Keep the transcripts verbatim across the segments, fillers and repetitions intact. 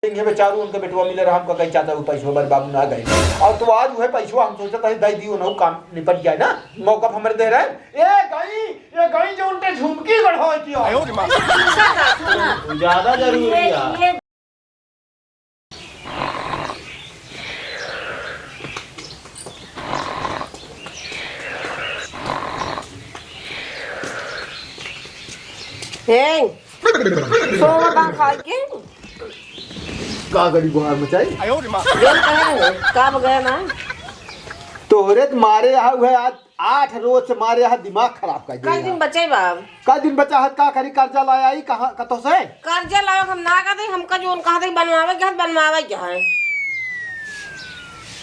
इन्हें बेचारू उनके बेटवा मिले रहा, हमका कहीं चाहता वो पैसवा हमारे बाबू ना गए। और तो आज वह पैसवा हम सोचत है दे दियो ना, काम निपट जाए ना, मौका पर हमरे दे रहे। ए गई, ए गई जो उनके झुमकी गढ़ो की हो। ज्यादा जरूरी है। हे, सोवा बा खाए के? का गड़ी गुहार मचाई? जोन कहे रहे, का बगैर ना? तोहरे त मारे यहाँ हुए आज आठ रोज से मारे यहाँ दिमाग खराब कर दिया। कई दिन बचे बा? कई दिन बचा है, का करी, कर्जा लाया ही कहाँ, कतो से? कर्जा लावे हम ना कहते, हमका जोन कहा थे बनवावे के है, बनवावे के है।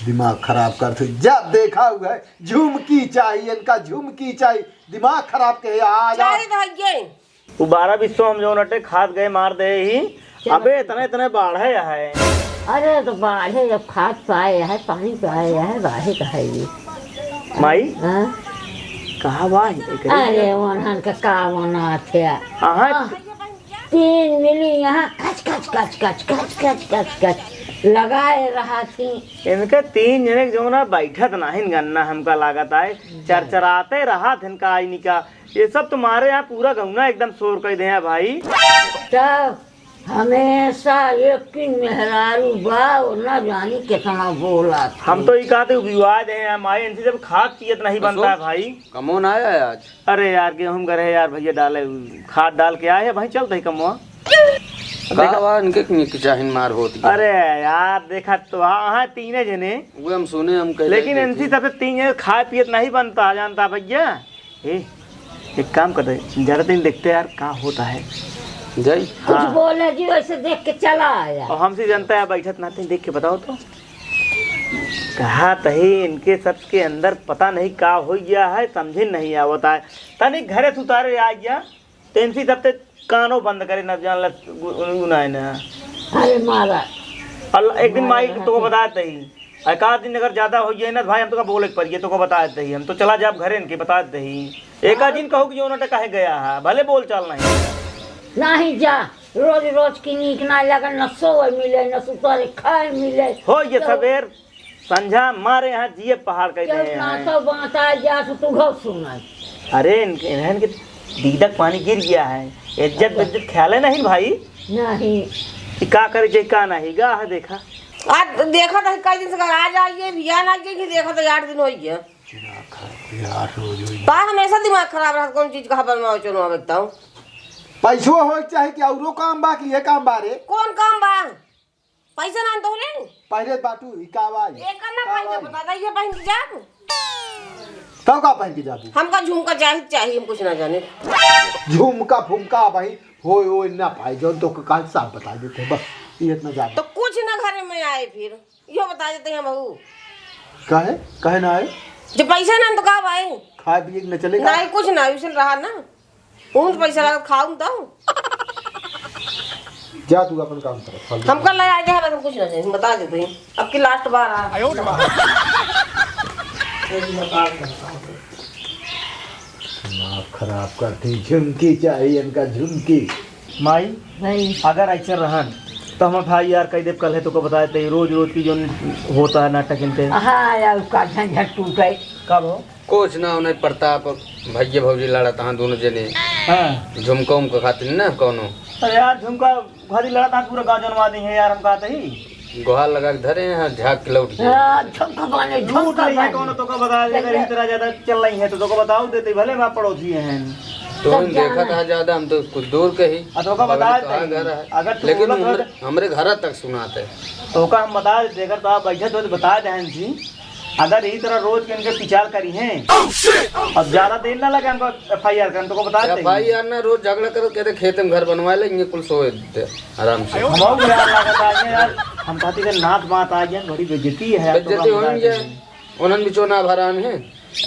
दिमाग खराब करते, जब देखा हुआ है, झुमकी चाहिए, इनका झुमकी चाहिए, दिमाग खराब के है, आ जा। चाहे तो है ये। उ बारह बिस्सो हम जौन अटे खात गए मार दे ही। चलो। अबे इतने इतने बाढ़े है। अरे तो बाढ़े जब खात पाए है, पानी पाए है, बाढ़े का है ये। माई? हाँ? कहाँ बा एकरे? अरे ओनहन के का ओना थे। अहाँ? हाँ। तीन मिली यहाँ कच कच कच कच लगाए रहा थी। इनके तीन जने के जौन ना बैठत नाहिन गन्ना हमका लागत आए, चरचराते रहा थे इनका आई निका। ये सब तुम्हारे यहाँ पूरा गौना एकदम शोर कर दे हैं भाई। तब हमेशा एक ही मेहरारू बा, वो ना जानी कितना बोला था। हम तो ये कहते विवाद है, हम आए इनसे जब खात पियत नहीं बनता है भाई। कमो ना आया है आज? अरे यार, गेहूं गरे यार, भैया डाले, खाद डाल के आए हैं भाई, चलते ही कमवा। का देखा बा, इनके की, की चाहिन मार होती है। अरे यार, देखा तो हाँ, हाँ, तीने जने। वो हम सुने, हम कह लेकिन रहे थे इनसे कि सबसे तीन जने खाए पियत नहीं बनता, जानता भैया। ए, एक काम करते हैं, जरा दिन देखते हैं यार, का होता है। जाई। कुछ हाँ। बोले जी, वैसे देख के चला आया। और हमसे जनता है, बैठत नाते देख के बताओ तो। कहा तही इनके सबके अंदर पता नहीं का हो गया है, समझे नहीं आवता है। तनिक घरे से उतारे आ गया, तो इनसे सबसे कानो बंद करे ना, जान ला, गु-, गुनाह ना। अरे मारा। अल्लाह, एक दिन माई मारा तो बता दही, एक आध दिन अगर ज्यादा हो जाए ना, तो भाई हम तो का बोले के पड़िए, तो को बता देही, हम तो चला जाब घरे इनके बता देही। एक आध दिन कहो कि जो उन्होंने कहे गया है, भले बोल चाल नहीं। नहीं जा, रोज रोज की नीक ना लगे, न सोए मिले, न सुतरे खाए मिले। हो ये तो सवेर संझा मारे यहाँ जिए पहाड़ कह केहू दे ना हैं। तो बाँटा जा, तो तू घाव सुनाई। अरे इनके, इन्हन के दीदक पानी गिर गया है, इज्जत अच्छा। बेज्जत ख्याल है नहीं भाई। नहीं। कि का करे जे का नहीं गा है देखा। आज देखा तो कई दिन से घर आ जाइए, भैया ना आइए कि देखा तो आठ दिन हो गया। दिमाग खराब, ये आठ रोज हो गया। बा हमेशा दिमाग खराब रहत, कौन चीज का बनवाओ चुनवाओ बताओ। पैसो हो चाहे कि औरो काम बा कि ये काम बा रे? कौन काम बा? पैसा ना तो ले। पहले बाटू, ई का बा ई? एकर ना का पहन के बा ई? बता दइए, पहन के जाब। तब का पहन के जाबू? हमका झुमका चाही, चाही, हम कुछ ना जाने। झुमका फुमका भाई, होय ओय ना पाए, जौन तो काल साफ बता देते, बस, ये इतना जान। तो कुछ ना घरे में आए फिर, यो बता देते हैं बहू। काहे? काहे ना आए? जो पैसा ना तो का भाई? खाए पिए के न चले का? नहीं, कुछ ना, उसन रहा ना। कौन पैसा लागत खाऊं तो? जा तू अपन काम कर, फालतू। हमका ले आए दे, हम कुछ ना चाहिए, बता देते हैं। अब की लास्ट बार आ। आयो रे माँ। दिमाग खराब करती, झुमकी चाहिए इनका, झुमकी। माई, भाई। अगर ऐसे रहन, तो हम भाई यार कह देब, कल है तो को बता देते, रोज रोज की जो होता है नाटक इनके। हाँ यार, उसका झंझट टूटे। कब हो? कुछ ना, उन्हें प्रताप भैया भौजी लड़त हाँ दोनों जने। हाँ। झुमका उमका खातिर ना कौनो। अरे यार, झुमका खातिर लड़त हाँ, पूरा गाँव जनवा दी है यार, हम कहते ही। गुहार लगा के धरे हैं, झाग के लौट गए। हाँ, झुमका बने, लूट झुमका रही है बने। कौनो तो का बता दे, अगर इस तरह ज्यादा चल रही है तो, तो को बताओ देते, भले बाप पड़ोसी हैं। तो सब हम देखा जाना था है। ज्यादा, हम तो कुछ दूर के ही। आ, तो का बता बगल तो देते घर हैं। है। अगर तू लेकिन बोलत हमरे, हो तो हमरे घर तक सुनाते। तो का हम बता देते, अगर तो आप बैठे तो बता दें जी। अगर यही तरह रोज के इनके विचार करी हैं, अब ज्यादा देर ना लगे हमको एफ आई आर करने, तो को बता देते हैं। एफ आई आर ना, रोज झगड़ा करो, कहते खेत में घर बनवा ले, ये कुल सोए देते आराम से। हम और यार लागत आ गए यार, हम कहते कि नात बात आ गए, बड़ी बेइज्जती है यार, तो बेइज्जती हम होई बता गया, देते हैं। उन्हन भी चोना भरान है।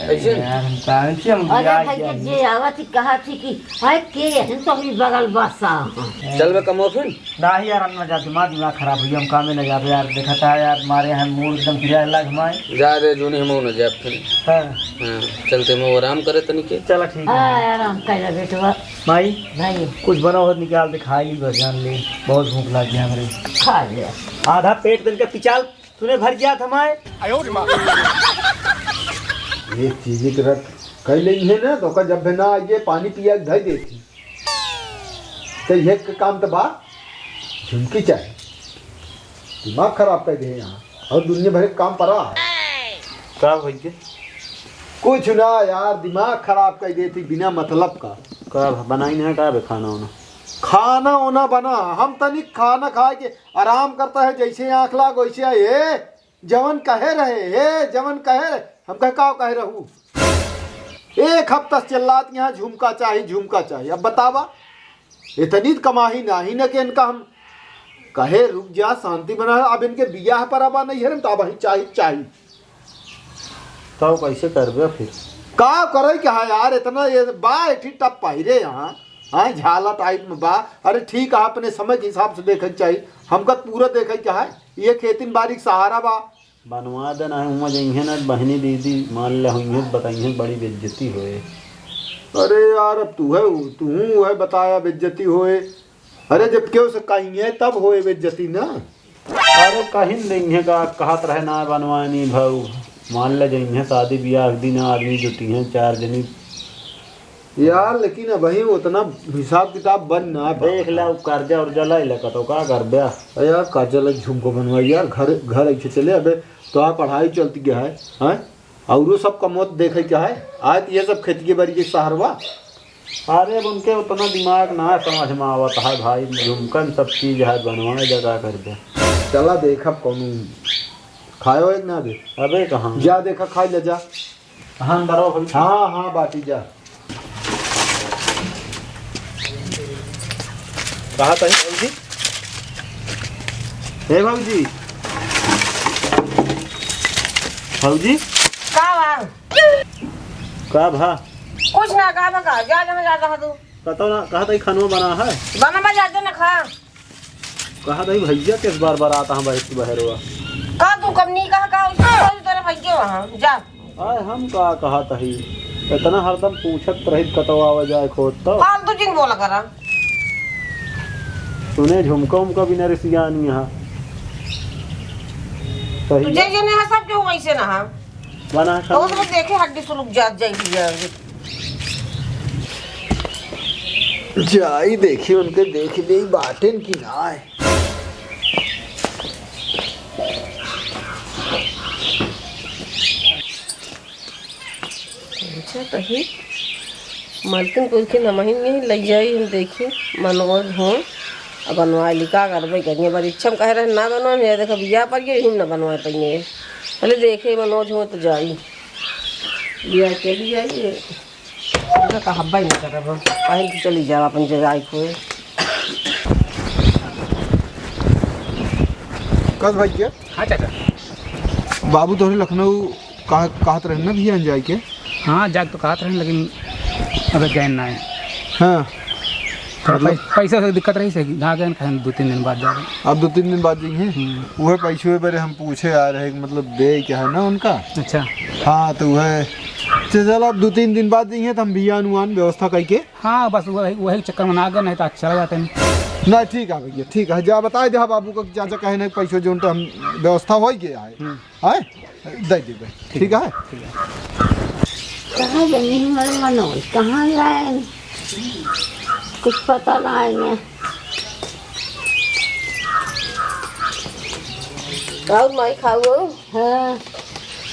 ऐसे? यार, हम कहाँ से हम अरे भाई, के जे आवत ही कहा थी कि है के, हम तो अभी बगल बसा। चल बे कमो फिर। नाही यार, हम ना जाते, माँ दिमाग खराब हुई, हम कामे ना जाबे यार। देखा था यार, मारे हम मूड एकदम किरा लाग हमारे। जा रे जूनी, हम ना जाब फिर। हाँ। हाँ, चलते हम आराम करे तनी के। चला ठीक है। हाँ, आराम कर ले बेटवा। माई, भाई। कुछ बना हो निकाल दे, खा ली बस, जान ले। बहुत भूख लाग गया हमरे। खा ले। आधा पेट दिन का पिचाल तूने भर गया था माए। ये चीज के रख कई लेई है ना, तो का जब भी ना आइए पानी पिया के धई देती। तो ये क-, काम तो बा, झुमकी चाहे, दिमाग खराब कर दे यहाँ, और दुनिया भर के काम पड़ा है। का भैया? कुछ ना यार, दिमाग खराब कर देती बिना मतलब का। का भ-, बनाई ना का बे खाना वाना? खाना वाना बना, हम तनिक खाना खाए के आराम करता है, जैसे आँख लाग वैसे आए। हे, जवन कहे रहे, हे, जवन कहे रहे, हम कहे, "का कहे रहू?" एक हफ्ता से चिल्लात यहाँ, "झुमका चाही, झुमका चाही।" अब बतावा, इतनी त कमाही नाही न कि इनका हम कहे, "रुक जा, शांति बना।" अब इनके बियाह पर आबा नहीं है, तो अब वहीं चाही, चाही। तब कैसे करबे फिर? का करे के है यार, इतना ये बा, एक ठे टप पहिरे यहाँ, हाँ, झाला टाइप में बा। अरे ठीक है, अपने समय के हिसाब से देखे के चाही, हमका पूरा देखे के है, ये खेतिन बाड़ी के सहारा बा। बनवा देना है, उमा जइहे ना बहनी दीदी, मान ले हुई है, बताइए बड़ी बेइज्जती होए। अरे यार, अब तू है, तू है बताया बेइज्जती होए। अरे जब केहू से कहिए तब होए बेइज्जती ना। अरे कहीं नहीं है का, कहत रहे ना बनवानी भाऊ, मान ले जइहे शादी ब्याह के दिन आदमी जुटी हैं चार जनी। यार लेकिन अबही उतना हिसाब किताब बन ना पावा। देख ले, उ कर्जा उर्जा लाई ले कतो, का करबे? अरे यार कर्जा लाई झुमको बनवाई यार, घर, घर ऐसे चले अबे, तो आ पढ़ाई चलती गया है, हैं? औरो सब कमौत देखे के है, आज ये सब खेती के बाड़ी के सहरवा। अरे, अब उनके उतना दिमाग ना समझ में आवत है भाई, झुमकन सब चीज है, बनवाए जा का करबे। चला देखब कौनो खायो एक ना दे। अबे कहाँ? जा देखा, खाई ले जा। कहाँ अंदर हो भौजी? हाँ, हाँ, बाटी जा। कहा था भौजी? हे भौजी। भौजी? का बा? का भा? कुछ ना, का बा का? जा, जा, जा, जा तू। कतौ ना, कहा था ई खानवा बना है? बना बा, जा, जा ना खा। कहा था ई भैया किस बार बार आता है बहर, बहरवा? का तू कब नहीं कहा, का उसको कह तेरे भैया वहाँ, जा। आय, हम का कहा था ई? इतना हरदम पूछत रहित कतौ आवे जाए खोत तो। फालतू जिन बोला करा। सुने झुमका उमका बिना रिसियानी हा। सही तुझे है। ये नहीं है, सब क्यों वैसे ना हा। बना तो खा। उसमें देखे हड्डी सुलुक जात जाएगी, जाएगी। जाई देखी उनके, देख ले बाटेन की ना है। अच्छा, तही मलकिन पुलकिन हमहिन नहीं लइ जाई, हम देखी मनोज हो, अब बनवाए ली, का करबे करिए, बड़ी इच्छा में कहे रहे ना बनवाए, मेरा देखो बियाह पर गए, हम ना बनवाए पाइए। पहले देखे मनोज हो तो जाई, बियाह के लिए जाइए। उनका कहब्बा ही ना करब हम, पहन के चली जाओ अपन जगाई खोए। कस भैया? हाँ चाचा। बाबू तोहरे लखनऊ कहा, कहत रहे ना भैया जाए के? हाँ, जाए तो कहत रहे, लेकिन अबे गए ना है। हाँ। थोड़ा मतलब पै-, पैसा से दिक्कत रही से, ना गए, कहें दो तीन दिन बाद जा रहे। अब दो तीन दिन बाद जाइए। हम्म। वह पैसे बरे हम पूछे आ रहे कि मतलब दे क्या है ना उनका। अच्छा। हाँ, तो वह, चल, अब दो तीन दिन बाद जाइए तो हम भैया अनुमान व्यवस्था करके। हाँ, बस वही, वही चक्कर में ना गए, नहीं तो आज चला जाते हैं। ना, ठीक है भैया, ठीक है, जा बताए दे बाबू को कि चाचा कहे नहीं पैसे जो उनका हम व्यवस्था हो गया है। हम्म। आए? दे देबे। ठीक है? ठीक है। कहाँ बनी हमारे मनोज? कहाँ गए? कुछ पता ना है ना। और माई खाऊ? हाँ।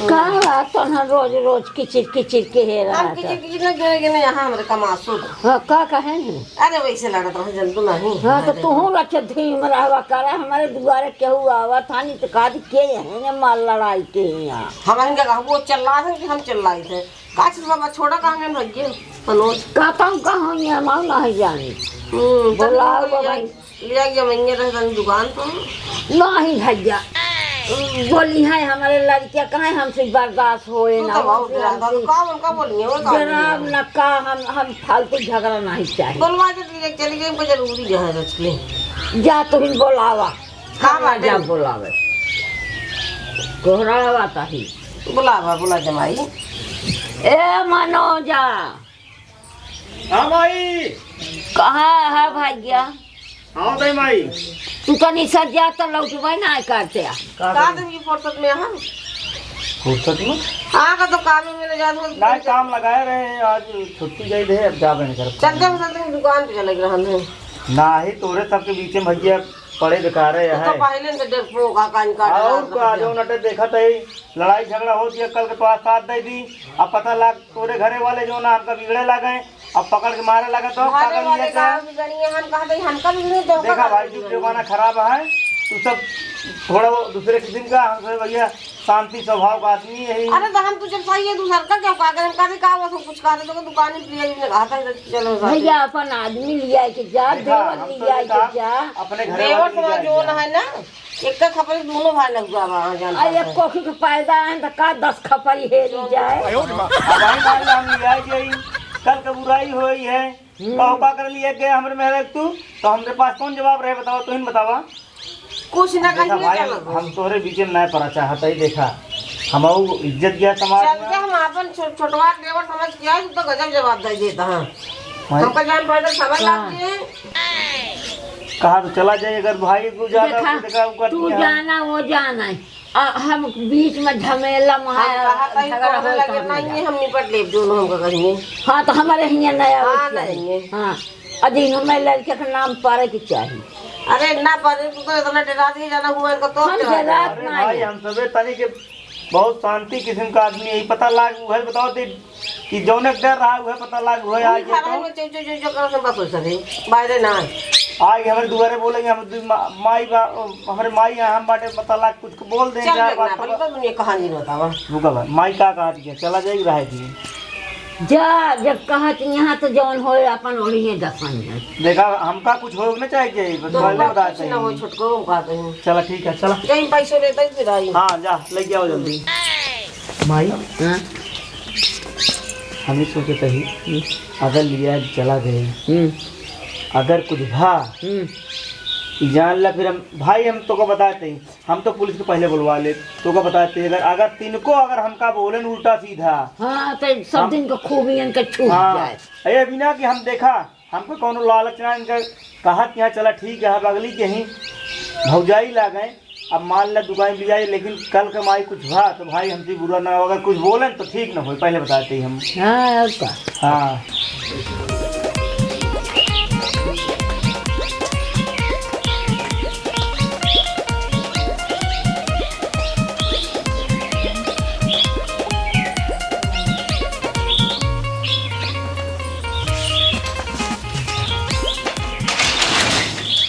का बात है ना, रोज रोज किचिर किचिर के हे हम रहा किचिर था। किचिर ना गिने गिने यहाँ हमरे कमासुर। हाँ, का कहे नहीं? अरे वैसे लड़त रहे जंतु नहीं। हाँ, तो तू हूँ रखे धीम रहवा करा, हमारे दुआरे केहू आवत है, नहीं तो का के यहीं ने मार लड़ाई के यहाँ। हम इनका कहबो चिल्ला थे कि हम चिल्लाई थे। का चीज बाबा छोड़ा कहाँ गए भैया मनोज? कहता हूँ कहाँ गए, हम नहीं जाने। हम्म, बोलाओ तब बाबा। लिया गया महंगे रहे तनी दुकान पर। नहीं भैया। बोली है, हमारे लड़किया कहाँ हमसे बर्दाश्त होए तू ना तो बहुत होए डराता, हमसे। तू का उनका बोली है, वो का बोली है? डराव न का, हम, हम फालतू झगड़ा नहीं चाहिए। बोलवा के चली गई, चली गई, हमको जरूरी है रचले। जा तुम बोलावा। का हम बाटे? जा बोलावे। कोहरावा ताही। बोलावा, बोला जमाई। ए मनोजा। हाँ माई। कहाँ है भैया? हाँ दे माई। तू तनी सर जा तो लौटबे ना करते। का का करी? तुम ये फुर्सत में हम? फुर्सत में? हाँ, का तो काम में मिले जात हो। नहीं, काम लगाए रहे, आज छुट्टी गई रहे, अब जाबे नहीं कर। चलते हो, चलते हो, दुकान पे चले गए हम। नाही, तोरे सबके बीच में भैया पड़े बेकार है, तो है। पहले से डरपोक का कान काट और रहा का, था। जो नटे देखा तही, लड़ाई झगड़ा हो दिया, कल के तो आज साथ दे दी, अब पता लाग तोरे घरे वाले जो ना हमका बिगड़े लागे, अब पकड़ के मारे लगे तो घरे पागल वाले ये का क्या? बिगड़िए, हम कहते हैं, हमका बिगड़े तो देखा का भाई, बिगड़िए? जुग जमाना खराब है, तू सब थोड़ा वो दूसरे किस्म का, हम सब भैया शांति स्वभाव का आदमी है। अरे तो हम तो जब सही है, दूसर का क्या कहा, हम कहते का वो सब कुछ कहते तो दुकान पे ले ने कहा था, चलो साथ में। भैया अपन आदमी लिया के जा, देखा, देवर हम तो लिया देखा, के जा। अपने घरे देवर वाले समाज लिया जो जा। ना है ना, एक का खपरी दोनों भाई लग जावा, हाँ, जानता आ, है। एक कोखी के पैदा है तो का दस खपरी हेरी जाए। अब भाई मान लो हम लिया गई, कल का बुराई होई है, हम्म। तो का कर लिए गए हमरे मेहरे तू, तो हमरे पास कौन जवाब रहे बतावा, तू ही न बतावा। कुछ ना देखा कहिए भाई, चलो। हम तोहरे बीच में ना पड़ा चाहता ही देखा, हम इज्जत गया समाज चल में। के हम अपन छो-, छोटवा देवर समझ के आए, तू तो गजब जवाब दे देता, हाँ। भाई। हमका जान पड़ता समझ हाँ। लग गए। कहा तो चला जाए, अगर भाई को ज्यादा देखा, देखा, वो कर तू दिया। जाना, वो जाना है। आ, हम बीच में झमेला में हम है, कहा था, झगड़ा तोहरे होए लगे तो हम नहीं है, जा। हम निपट लेब, दोनों हमका कहिए। हाँ, तो हमारे हियाँ नया हाँ, होती है। नहीं है। हाँ, अजी हमें लड़के के नाम पड़े के चाहिए। अरे ना पड़े, तू तो इतना डरा दिए, जाना हुआ इनका तो हम क्या डरात अरे नहीं भाई, है। हम सबे तनी के बहुत शांति किस्म का आदमी है, पता लाग, उहे बताओ ते कि जौने के डर रहा, उहे पता लाग, उहे आ गया तो। चो, चो, चो, चो, कर, बस हो सके, बाहरे ना आए। आगे हमारे दुआरे बोलेंगे, हम दु-, मा-, माई बा-, हमारे माई यहाँ हम बाटे, पता लाग, कुछ बोल दें, चल क्या देखना, बात अपन बा? तो दुनिया कहानी बतावा। रुका भाई, माई का कहा दिया, चला जाएगी, रहे दिए। जा, जब कहा कि यहाँ तो जौन होए, अपन ओढ़िए दसन है। देखा, हमका कुछ हो ना चाहिए, बस तो पहले हमका बता कुछ ना हो, चाहिए। छोटको, हम कहा कहीं। चला, ठीक है, चला। कहीं पैसों लेता ही फिर आई। हाँ, जा, लेके आओ जल्दी। माई, हाँ? हम ही सोचत ही, हम्म। अगर लिया चला गए, हम्म। अगर कुछ भा, हम्म। ई जान ला, फिर हम, भाई, हम तोका बताते ही, हम तो पुलिस के पहले बुलवा ले, तोका बताते ही, अगर, अगर तिनको, अगर हमका बोले न उल्टा सीधा, हाँ, तो सब हम दिन का खूबियन का छूट हाँ, जाए। ये बिना कि हम देखा, हमको कौनो लालच ना, इनका कहत कि हाँ, चला ठीक है, अब अगली के ही भौजाई लागे, अब मान ले दुकान भी जाए, लेकिन कल का माई कुछ भा, तो भाई हमसे बुरा ना हो, अगर कुछ बोले तो ठीक ना हो, पहले बताते ही हम। हाँ, और का? हाँ।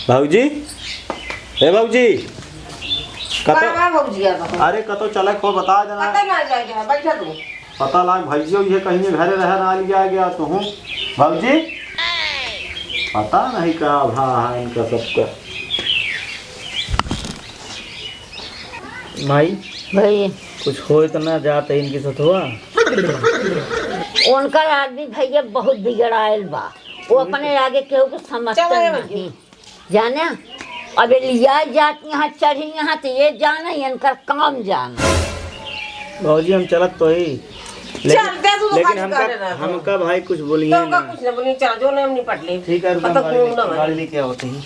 भौजी, ए भौजी, कतो, का, का भौजी आ गया? अरे कतो चले को बता देना। पता ना जाए के है, बैठा तू। पता लाग भौजी ये कहीं घरे रह ना लिया गया तू। भौजी, पता नहीं का भा है इनका सबका। माई, भाई। कुछ होए तो ना जात है इनके सथवा? उनकर आदमी भैया बहुत बिगड़ायल बा, वो अपने आगे केहू के समझते चलो, नहीं। जाने, अब ये लिया जात यहाँ चढ़ी यहाँ तो ये जाने, इनकर काम जाने। भौजी, हम चलत तो ही, लेकिन, चलते तू तो लेकिन काज हमका, करे रहा तू। हमका भाई कुछ बोलिए तो हमका ना। कुछ ना बोलिए, चल, जो नहीं हम निपट ले। ठीक है, रुको, हम पता गाड़ी कौन लेके, ना भाई। गाड़ी लेके आओ तुम।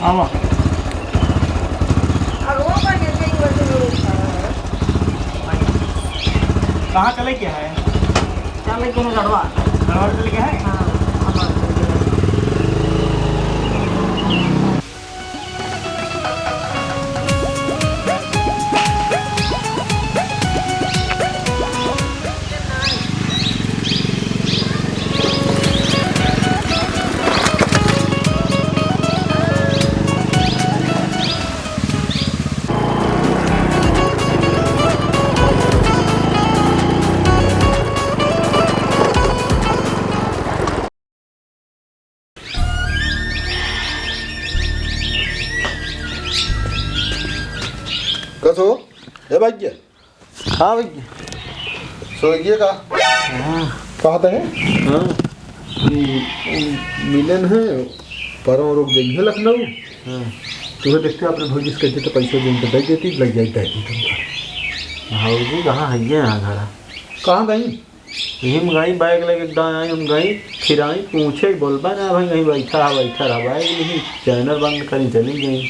आवा। कहाँ चले क्या है? चले क्या है गढ़वा? गढ़वा चले क्या है? हाँ, गढ़वा चले क्या है? सो, ए भैया। हाँ भैया। सो, ये का? हाँ। कहा था है? हाँ। ई, ई मिलन है, परम रोक जाइए लखनऊ। हाँ। तुहे देखते अपने भौजी से कहते तो पैसा देन तो दे देती, लग जाए दे दी तुमका। भौजी कहाँ है ये यहाँ घरा? कहाँ गई? यही में गई, बैग लेके एकदम आई, हम गई, फिर आई, पूछे, बोलबा ना भाई, कहीं बैठा है, बैठा रहा, बैग नहीं, चैनल बंद करी, चली गई।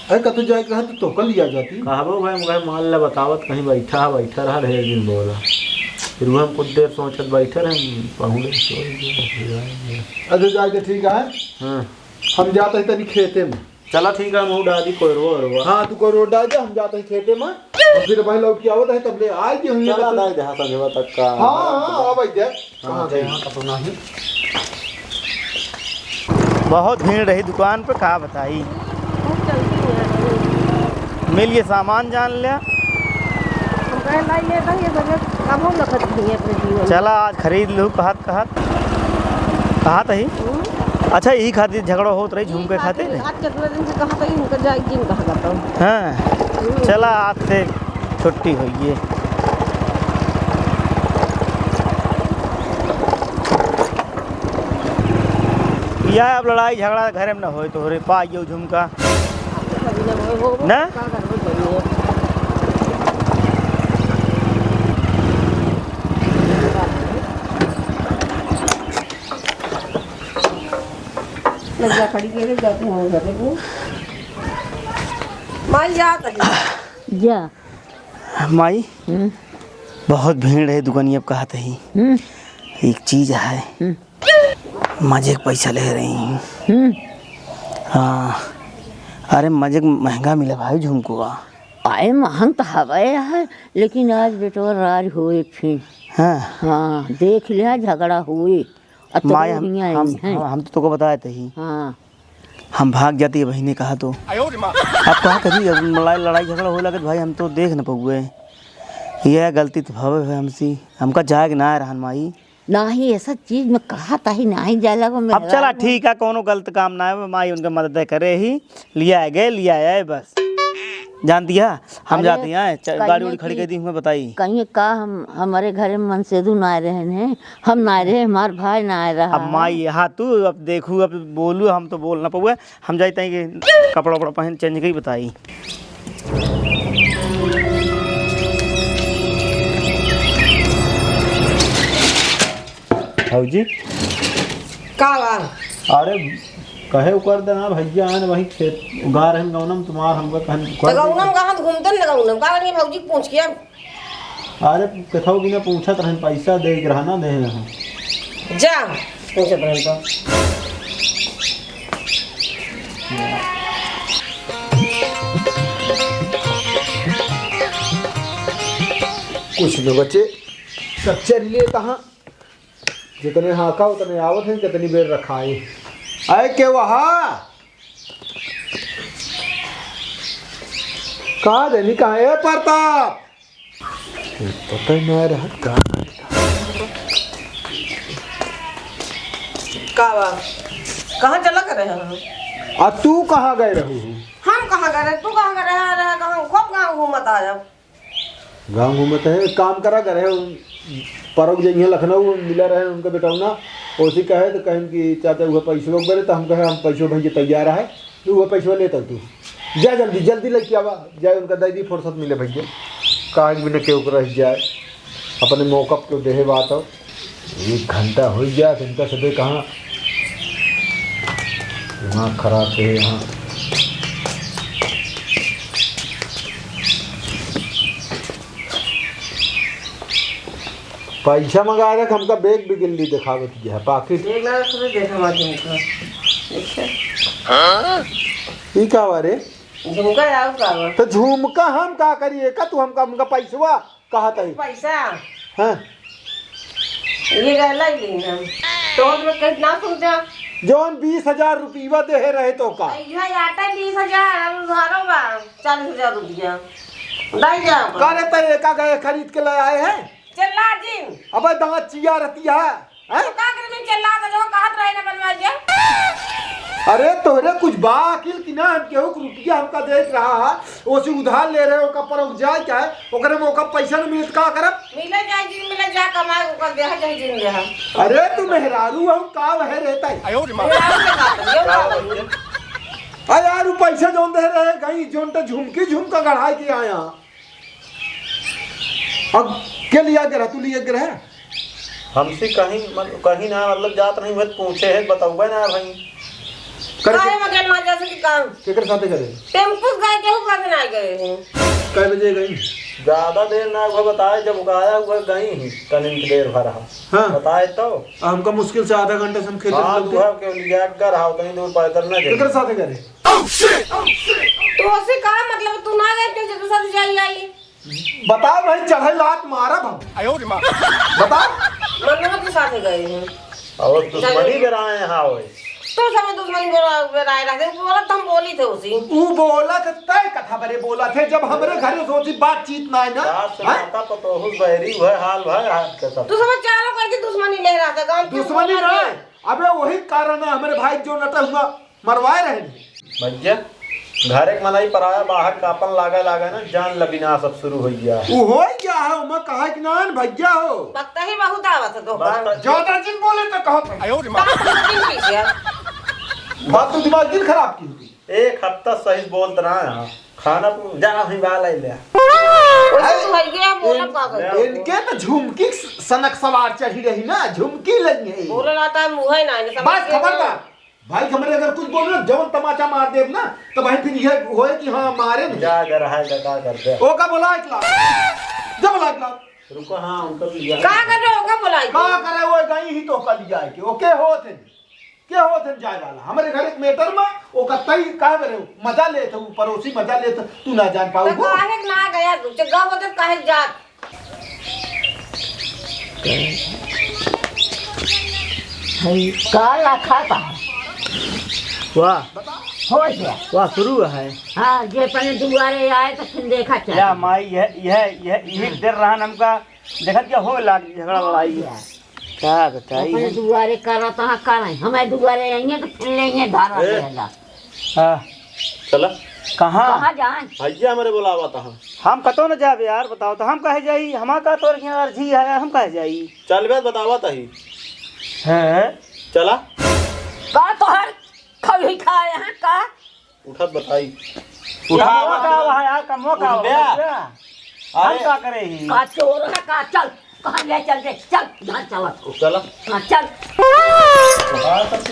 अरे, कतौ जाए के रहा तो तोका लिया जाती। कहबो भाई, हम कहे, मान ला बतावत, कहीं बैठा है, बैठा रहा, ढेर दिन बोला। फिर वो हम कुछ देर सोचत बैठे रहे, हम पहुँचे, सो गए, फिर आए। अच्छा, जाए के ठीक है। हाँ। हम जाते हैं तनी खेते में। चला ठीक है, हम डाल दी कोयरवा ओरवा। हाँ, तू कोयरवा डाल दे, हम जाते हैं खेते में। और फिर भाई लौट के आवत है, तब ले आए के हुई चला, तब। दाई दे, हाँ, संझवा तक का। हाँ, हाँ, हाँ, भाई दे। हाँ, हाँ, ठीक। यहाँ का तो नहीं। बहुत भीड़ रही दुकान पे, का बताई। बहुत चलती है। मिल ये सामान जान लिया। हम कहे लाई लेता है, ये सब कब हम रखत नहीं है अपने जीवन में। चला, आज खरीद लूँ, कहत कहत, कहत ही। हम्म। अच्छा, यही खातिर झगड़ा होत रही, झुमके खातिर। आज कितना दिन से कहा था कि उनका जाए, जिन कहा था। हाँ। हम्म। चला, आज से छुट्टी होइए। या अब लड़ाई झगड़ा घरे में न होए, तोहरे पाइयो झुमका। ना? लज्जा खड़ी करे जाती हूँ घर को। माई जात है। जा। माई, हम्म। बहुत भीड़ है दुकानिया पे, कहत ही। हम्म। एक चीज है। हम्म। मजे के पैसा ले रही हूँ। हम्म। हाँ। अरे, मजे के महंगा मिला भाई झुमकुआ। अरे, महंग तो हवे है, लेकिन आज बेटवा राज होए फिर। हाँ। हाँ, देख लिया, झगड़ा होए। अब तो माई, हम, रोहिया हम, आई हैं। हम, हम तो तोको बताए थे ही। हाँ। हम भाग जाती है बहिने कहा तो। अब कहा करी, अब लड़ाई, लड़ाई झगड़ा होए लगे तो भाई हम तो देख न पउए। यह गलती तो भवे है हमसे, हमका जाए के ना रहन माई। नाही, ऐसा चीज में कहा ताही नाही जाए लगो, अब चला, ठीक है, कौनो गलत काम ना है, माई उनके मदद करे ही, लिया गए, लिया आए बस। जानती है, हम अरे, जाती हैं, च-, गाड़ी उड़ी खड़ी कर दी, हमें बताई। कहिए का हम, हमारे घर में मनसेधु ना आए रहे हैं, हम ना आए रहे, हमार भाई ना आए रहा। अब माई, हाँ, तू अब देखू, अब बोलू, हम तो बोल ना पउए, हम जाते हैं कि कपड़ा उपड़ा पहन, चेंज करी बताई। भौजी। का बा? अरे, कहे उ कर देना, भैया आन वहीं खेत गा रहन गौनम तुम्हार, हमको कहन तो गौनम कहाँ घूमते न गौनम, का करिए भौजी पूछ के अब? अरे, कथौ बिना पूछत रहन, पैसा दे के रहा ना, दे रहा। जा, पूछत रहन तो। कुछ न बचे, कच्चे लिए कहाँ? जितने हाँका उतने आवत हैं, कितनी बेर रखाए। आए के वहा? कहाँ देनी, कहाँ? ए प्रताप! पता ही ना रहा, कहाँ? का बा? कहाँ चला करे हैं? आ तू कहाँ गए रहू? हम कहाँ गए रहे? तू कहाँ गए रहे? रहा कहाँ? खूब गाँव घूमत आया। गाँव घूमत है, एक काम करा, घरे परौक जइहें लखनऊ, मिला रहे उनका बेटौना, ओसी कहे तो कहन कि चाचा उहे पैसवा के बरे, तो हम कहे हम पैसवा भैया तैयार है, तो उहे पैसवा लेता तू। जा जल्दी, जल्दी लेके आवा, जाए उनका दे दी फुर्सत मिले भैया, काहे कि बिना केहू के रह जाए, अपने मौका पे देहे बात हो। एक घंटा हो गया, घंटा से कहाँ दिमाग खराब है यहाँ। पैसा मंगाए रख, हमका बैग भी गिल्ली दिखावत गया है, पाकिट। बैग ना रख, तो देखा मार झुमका। देखा? ई का बा रे? झुमका आउ का बा? तो झुमका हम का करी? एका तू हमका, हमका पैसवा कहा तई? पैसा? हाँ। ये गहला ही लेंगे हम। तो हम लोग कहीं ना सुनते हैं। जौन बीस हजार रुपया देहे रहे तो का? यह आटा बीस हजार, हम घरों बा चालीस हजार रुपया। दाई जा अपन। का रे, तै एका गए खरीद के ले आए हैं? चला जिन। अबे दांत चिया रहती है, हैं? तो का करे में चला था, जो कहत रहे ना बनवा जा। अरे तोहरे कुछ बा अकिल कि ना? हम केहू के रुपया हमका देत रहा है, ओसे उधार ले रहे, ओका पर उपजाए का है, ओकरे में ओका पैसा न मिलत का करब? मिले जाए, जिन मिले जा, कमाए, ओकर देह जाए, जिन देह। अरे तू मेहरारू हो, का वह रहता है? मेहरारू के बात है, ये का बात है? अरे यार, उ पैसा जौन दे रहे गई, जौन तो झुमकी झुमका गढ़ाई के आया। अब के लिया के रहा, तू लिया के रहा? हमसे कहीं, मत-, कहीं ना, मतलब, जात नहीं हुए, पूछे है, बतौबे ना भाई। करे काहे के-, में गेल ना जैसे कि काम? केकर साथे करे? टेम्पू से गए, केहू साथे ना गए हैं। कै बजे गई? ज्यादा देर ना हुआ बताए, जब उगाया हुआ गई ही, तनिक देर भर रहा। हाँ। बताए तो? आ, हमका मुश्किल से आधा घंटा से हम खेते हाँ, चलते। तू है के लिया के रहा, उतनी दूर पैदल ना जाए। केकर साथे करे? तो उसे का मतलब, तू ना गए, केहू साथे जाई आई? बताओ भाई, चढ़े लात मारब हम। आयो रे माँ। बताओ। मन्नू के साथ गए हैं। और दुश्मनी चल। कराए हैं, हाँ, ओए। तो सब दुश्मनी करा-, कराए रहते हैं, बोला तो हम बोली थे उसी। ऊ बोला थे, तय कथा बरे बोला थे, जब हमरे घरे सोची बातचीत ना है ना। रात से हैं? माता पतोहू बैरी हुए, हाल भाई हाथ के सब। तू सब चारों करके दुश्मनी ले रहा था, गाँव के दुश्मनी बोला ना था। है। अबे वही कारण है हमरे भाई जो नटा हुआ। मरवाए रहे। भैया, घर एक मनई पराया, बाहर का अपन लागा लागा ना, जान लबिना सब शुरू हो गया। उ हो गया है, ओमा कहा कि ना भैया हो। बकता ही बहुत आवत है तो बकता का। ज्यादा जिन बोले तो कहत है। आयो रे माँ। बात तो जिन पीछे है। बात तो दिमाग दिन खराब की होती। एक हफ्ता सही बोलत रहा है, खाना पू-, जा ही वाला ही ले। वैसे तो है गया, बोला इन-, पागल। इनके तो झुमकी सनक सवार चढ़ी रही ना, झुमकी लगी है। बोले ना तो मुँह है ना, इन्हें समझ बस गया। खबरदार। भाई, हमरे अगर कुछ बोल रहे, जवन तमाचा मार देब ना, तो भाई फिर ये होए कि हाँ, मारे नहीं। जा, अगर है, तो का कर दे? ओका बोला एक लाख। जब बोला एक लाख। रुको, हाँ, उनका भी लिया। का कर रहे हो, ओका बोला एक का लाख? करे, वो गई ही तो का लिया है कि, ओके होत है। के होत है जाए वाला? हमरे घर एक मेटर में, ओका तई का करे, मजा लेत है, पड़ोसी मजा लेत है, तू ना जान पाऊ तो वो। काहे ना गया, जगह होते काहे जात? हई, का रखा था? वाह। हो गया। वाह, शुरू है। हाँ, जे अपने दुआरे आए तो फिर देखा क्या। या माई, यह, यह, यह, यही डर रहा न हमका। देखत क्या हो लाग झगड़ा लड़ाई। क्या? क्या बताई अपने हम? दुआरे करत हाँ, का नहीं? हमारे दुआरे आएंगे तो फिर लेंगे धारा ए। रहेगा। हाँ। चला। कहाँ? कहाँ जाए? भैया हमरे बोलावा था। हम कतो न जाबे यार, बताओ तो हम कहे जाई? हमार का तोर के अर्जी है यार, हम कहे जाई? चल बे, बतावा तही। हैं? चला। का तोहर खौही खाए हैं का? उठत बताई। उठा कमवा का बताई। वहाँ यार, कमवा का उठ बे। वहाँ? हम अरे। का करे ही? का चोर है का? चल। कहाँ ले चल दे, चल, घर चला। चला। हाँ, चल।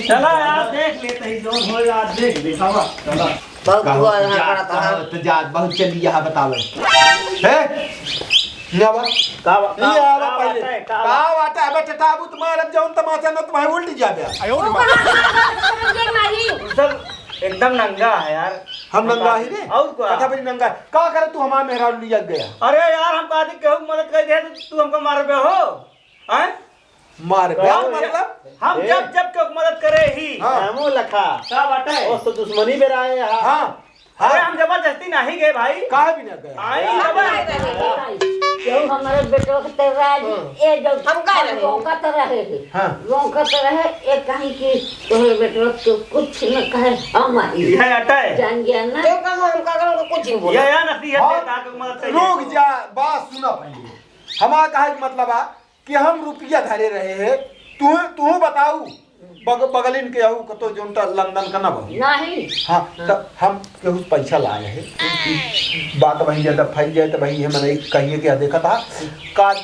चला यार, देख लेते ही, जो हो यार, देख, दिखावा, चला। बहुत कहूँ हुआ यहाँ जात, पड़ा था। कहूँ तो जात, बहुत चली यहाँ बतावे। हे? यहाँ बा। का बा-, ये का, आवा का पहले। बात है, का का बात? बात है? अबे टटाबू तुम्हारे जौन तमाचा न तुम्हारे उल्टी जा गया। आयो रे माँ। ये नहीं। सब एकदम नंगा है यार। हम नंगा ही रे। और का? कथा बड़ी नंगा है। का करे तू हमारे मेहरारू लिया गया? अरे यार, हम कहते केहू मदद कर दे तो तू हमको मारबे हो? हैं? मार तो ब्याह हम मतलब? हम ए। जब, जब के मदद करे ही। हाँ। हमू लखा। का बाटे? ओ, तो दुश्मनी में रहे यहाँ। हाँ। अरे, हाँ। हम जबरदस्ती नहीं गए भाई। काहे भी ना गए? आई हाँ, जबर- नहीं गए, नहीं गए। क्यों हमारे बेटवा के तेरा आज हाँ। ये जो हम का रहे? रोकत रहे। हाँ। रोकत रहे, ये कहीं कि तोहरे बेटवा तो कुछ न कहे, हम आई। यह अटा है। जान गया ना? क्यों कहा हम का करूँगा? कुछ नहीं बोला। यह, यह नसीहत हाँ। देता कि मदद चाहिए। रुक जा, बात सुना पहले। हमारा कहे के मतलब आ, कि हम रुपया धरे रहे हैं, तू, तू बताऊ, बग-, बगलिन के हऊ कतो जोन टा लंदन का ना बहू। नहीं। हाँ, हाँ। तब हम केहू से पैसा लाए हैं। बात वहीं ज्यादा फैल जाए तो वहीं हम नहीं कहिए कि देखा था, का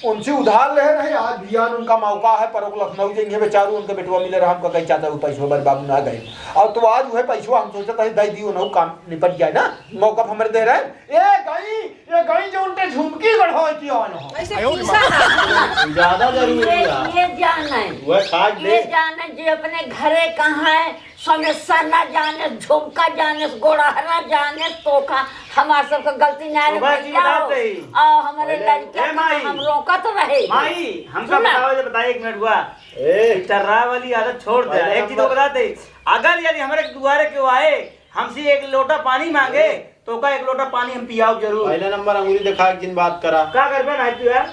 उनसे उधार ले रहे, आज बिहान उनका मौका है, पर वो लखनऊ जाएंगे बेचारू, उनके बेटवा मिले रहा, हमका कहीं चाचा वो पैसवा बर बाबू ना गए। और तो आज वह पैसवा हम सोचता है, दे दियो ना, काम निपट जाए ना, मौका पर हमारे दे रहे हैं। ए गई, ए गई जो उनके झुमकी गढ़वा की आयो हो। ऐसे आयो रे पीसा माँ। ना। ज्यादा जरूरी ये, है। ये जान है। वह खाट ये दे। जान है जो अपने घरे कहाँ है, समस्या ना जाने, झुमका जाने, गोड़हरा जाने, तो का हमार सबके गलती ना तो रे मैं की भैया बात हो। है। और हमारे अरे, लड़का ए का माई। हम रोकत रहे। माई, हमका सुना। बताओ, ये बताइए एक मिनट हुआ। ए। इस टर्रा वाली आदत छोड़ दे। पहले एक चीज हम तो बता दे, अगर यदि हमारे दुआरे के आए, हमसे एक लोटा पानी मांगे, ए। तोका एक लोटा पानी हम पियाओ जरूर। पहले नंबर अंगुरी दिखा के जिन बात करा। का करबे ना तू यार?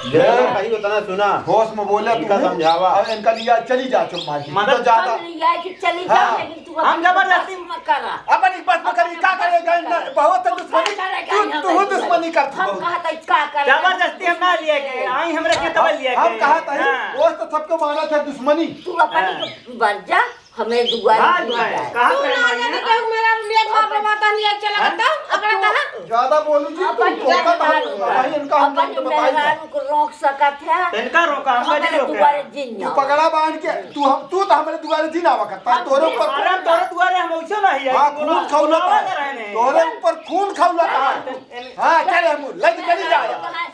जरा कहीं उतना सुना। होश में बोले तू। इनका समझावा। और इनका लिया चली जा चुप मार के। मदद तो ज्यादा। हम लिया के चली जा, हाँ। लेकिन तू हम अपनी जबरदस्ती बस में करा। अपनी बस में करी, का करेगा? बहुत दुश्मनी। का करेगा तू, यहाँ तू पे? दुश्मनी करती हम बहुत। कहा था, का करेगा? जबरदस्ती हम ना लिया के, आई हमरे के तब लिया हम के। कहा था, हाँ। वो तो सबको माना था दुश्मनी। तू अपनी हाँ। तो बढ़ जा। हमें दुआरे भाई, नहीं भाई, जाए। कहाँ तू पे ना मारी जाने है? केहू मेरा रुपया घर पे बात नहीं है, चला हाँ? बताओ, अब अकड़ा तू कहाँ? ज्यादा बोलू जी, तू अपन धोखा मेहरारू, भाई, इनका हम अपन तो बताई था। मेहरारू को रोक सकत है। इनका रोका, हम हमें कैसे रोके? दुआरे जिन तू जाओ। पगड़ा बांध के, तू हम, तू तो हमारे दुआरे जिन आवा करता, तोरे ऊपर अरे, हम तोरे दुआरे हम वैसे नहीं है, हाँ, तू खून बोला, खौलता बोला है। कर रहे हैं। तोरे ऊपर खून खौलता है। हाँ, चल, हम लेके चली जा,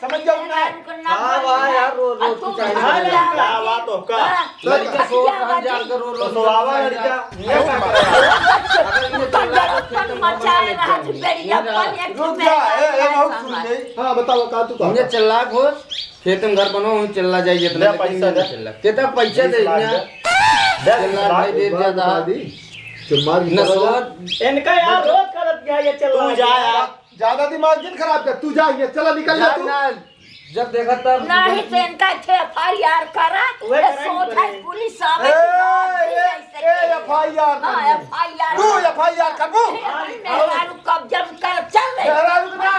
समझ जाओ ना। हाँ, वाह यार, रो, रो, तू तू चाहे हाँ, जा। क्या बात हो, का? हाँ, लड़का सो कहाँ जाकर रो, रो, तो सोआवा लड़का, ये क्या कर रहा है? अगर ये चिल्ला के खेत में मचा रहा है, बेरिया पर एक रुक जा, ए, ए, बहुत सुन ले। हाँ, बताओ, का तू कहता? उन्हें चिल्ला घोष, खेत में घर बनो, वहीं चिल्ला जाइए, इतना ले लेकिन पैसा दे। चिल्ला। कितना पैसा दे, बीस लाख इन्हें? दे। दे, चिल्ला बीस लाख, भाई, दे एक बार ज्यादा। बता दी। चुम्मा भी न करो। सोच। इनका यार रोज करत गया ये चिल्ला तू जा के। यार। ज्यादा दिमाग जिन खराब कर, तू जा, ये चला निकल जा जा तू। ना, जब देखा तब नहीं तो इनका थे एफ आई आर करा, वह ये करेंगे, सोच है करेंगे। पुलिस आवे ए, कि ना, ए, ऐसे ए, करेंगे। एफ आई आर हाँ, करेंगे। एफ आई आर तू करा। एफ आई आर करबू? मेहरारू कब्जा में कर, चल रे। मेहरारू के ना,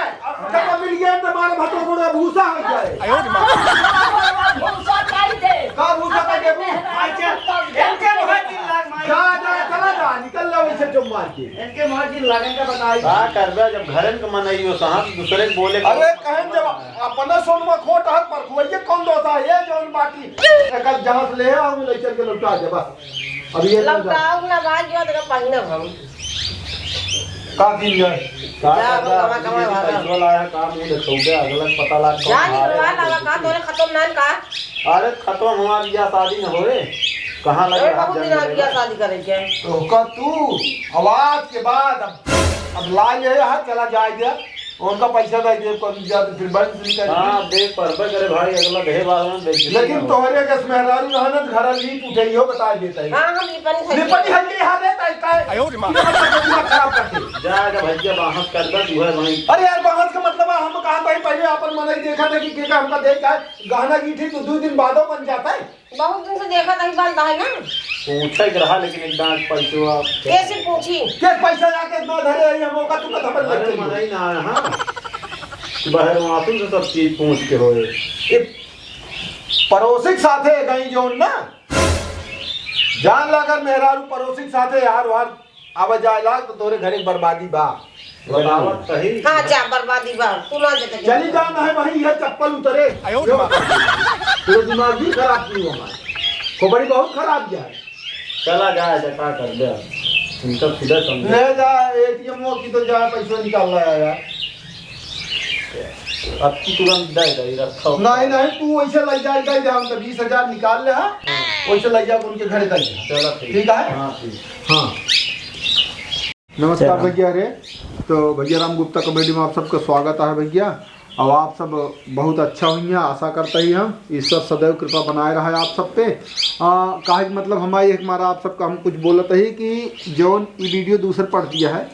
जब मिल गया तो मारे भतो गोड़ा भूसा हो जाए। आयो रे माँ। भूसा खाई दे। का भूसा खाई देबू? अच्छा, इनके मुँह की लाग मारी। जा, जा, चला जा, निकल जाओ इसे चुप मार के। इनके मुँह की लगन का बताई। का करबे, जब घरन के मनई हो, साहब, दूसरे के बोले अरे, कहें जब अपना सोनमा खोट हाथ पर खुआइए, कौन दोष है? ये जौन बाटी, एकर जहाँ से ले आओ, लइकन के लौटा दे, बस। अब ये लौटाओ ना भाई, जो तक पहिने हम। का दिन जाए? का जा, करबे, कमा, आदमी कमा, के भागा। पैसवा लाया, का मुँह देखौबे, अगला के पता लाग, कौन जान, हारे, लगा, कौन लगा, का दुखी। तोरे खत्म नान का? अरे, खत्म हमार बियाह शादी न होए। कहाँ लगे अरे, हाथ बहुत जान दिन आ लगे। गया शादी करे के। तो का तू, अब आज के बाद, अब, अब ला ले, यहाँ चला जाए दे। उनका पैसा दे दे, कौन दिया तो फिर बंद नहीं करेगी। हाँ, देख, परबे करे भाई, अगला देहे वाला में बेइज्जती लेकिन ना हो। तोहरे जस मेहरारू रहा ना, तो घर लीप उठे, इहो बता देता है। हाँ, हम लिपन खाई। लिपन खाई के यहाँ रहता है, काय? आयो रे माँ। दिमाग खराब कर दे। जा, जा भैया, बाहस कर दे, तू है वहीं। अरे यार, बाहस का मतलब है, हम कहा था ही पहले अपन मनई देखा था कि के का हमका दे का है, गहना गीठी तो दो दिन बादो बन जाता है। बहुत दिन से देखा था, बात है ना। पूछे के रहा, लेकिन एक दांत पैसवा। कैसे पूछी? के पैसा जाके इतना धरे है, ये मौका तुमका खबर अरे लग गई। मनई ना आया, हाँ। बाहर वहाँ से सब चीज पूछ के होए। ये पड़ोसी के साथे गई जोन ना, जान ला अगर मेहरारू पड़ोसी के साथे यार वार आवा जाए लाग तो तोरे घरे बर्बादी बा। बतावत सही। हाँ, जा, बर्बादी बा। तू ना जगह चली जा, नहीं वहीं ये चप्पल उतरे। आयो रे माँ। पूरा दिमाग भी खराब की हो हमारे। खोपड़ी बहुत खराब जाए। चला जाए, तो का कर दे? इनका सीधा समझे। ले जा, ए टी एम वो की तो जा, पैसों निकाल लाया यार। अब की तुरंत दे दे, रखा हो। नहीं, नहीं, तू वैसे ले जा, दे दे, हम तो बीस हजार निकाल ले, हाँ? वैसे ले जा, उनके घरे दे दे। चलो, ठीक। ठीक है? हाँ, ठीक। हाँ। नमस्कार चलो। भैया रे, तो भैया राम गुप्ता कॉमेडी में आप सबका स्वागत है भैया। और आप सब बहुत अच्छा हुई हैं, आशा करते ही हम, ईश्वर सदैव कृपा बनाए रहे आप सब पे। आ, काहे कि मतलब हमारे एक हमारा आप सबका हम कुछ बोलत ही कि जौन ई वीडियो दूसर पड़ दिया है,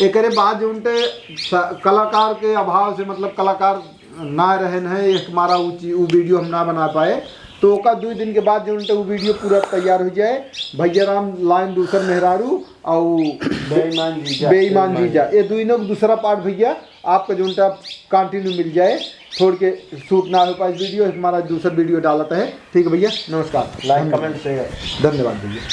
एकरे बाद जो उनके स-, कलाकार के अभाव से, मतलब कलाकार ना रहन है, एक हमारा उ चीज, उ वीडियो हम ना बना पाए, तो ओका दो दिन के बाद जो उनके उ वीडियो पूरा तैयार हो जाए, भैया राम लाइन दूसर मेहरारू और बेईमान जीजा। बेईमान जीजा, ये दोनों का दूसरा पार्ट भैया आपका जो उनका कंटिन्यू मिल जाए, छोड़ के शूट ना हो पाए वीडियो, हमारा दूसरा वीडियो डालता है। ठीक है भैया, नमस्कार। लाइक, कमेंट, शेयर। धन्यवाद भैया।